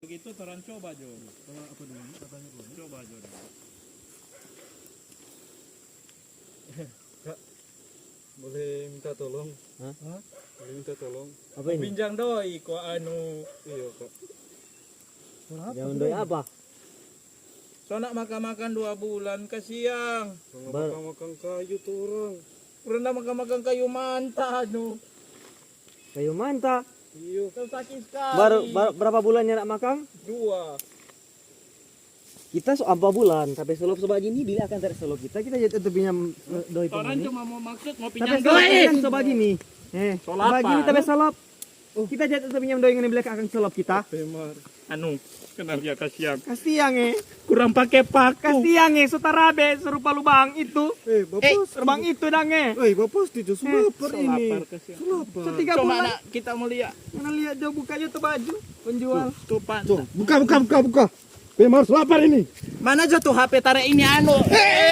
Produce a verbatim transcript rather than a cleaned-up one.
Begitu torang coba jo. Apa dulu? Katanya dulu. Coba jo. Kak, boleh minta tolong? Hah? Boleh minta tolong? Apa ini? Pinjang doi ko anu. Iya, Kak. Jangan doi apa? So nak makan-makan dua bulan kasiang. Nggak Bar- makan-makan kayu tuh orang. Pernah makan-makan kayu manta anu. Kayu manta. Iya. Sakit sekali. Baru, baru berapa bulan ndak makan? Dua. Kita so empat bulan, tapi selop so bagini, bila akan tarik selop kita, kita jadi tetap pinjam eh, doi Orang pemani. Cuma mau maksud mau Tapi pinjam selop doi. Kan so bagini. Eh, So lapar. Bagini tapi selop. Kita jadi tetap pinjam doi ngana bila akan selop kita. Pemar. Anu, kenal dia kasiang. Kasiang eh. Kurang pakai paku. Kasiang eh, so tarabe, serupa lubang itu. Eh, bapak. Lubang itu dang eh. Eh, bapak setuju. Lapar So ini. Lapar kasiang. Lapar. So tiga Cuma bulan. Nak, kita mau lihat. Ngana lihat jo, buka jo tu baju penjual. Tuh, Pak. Cong, buka, buka, buka, buka. Pemar, lapar ini. Mana jo tuh H P tarik ini anu?